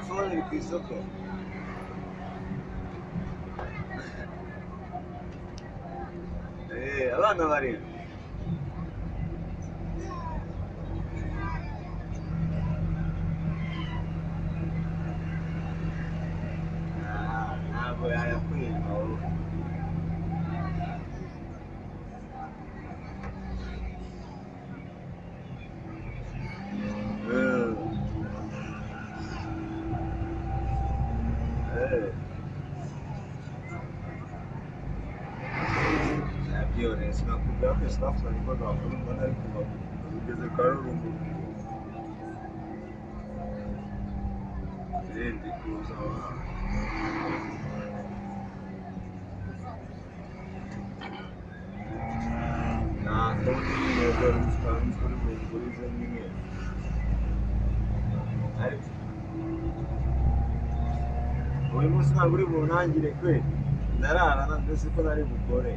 Phone iri ku isoko. Abana bari Ah, ntabwo yayakwima wowe. Eh. Nabyihoreye, sinakubwira ko sinafuna niko gahunda nari kuva ugeze kwa rurungu. Ndi kuza wa. Nta kundi nyine dore kuri bungurize nyine. Ariko uyu munsi ntabwo uri buntangire kwe, ndarara ndetse ko nari bukore.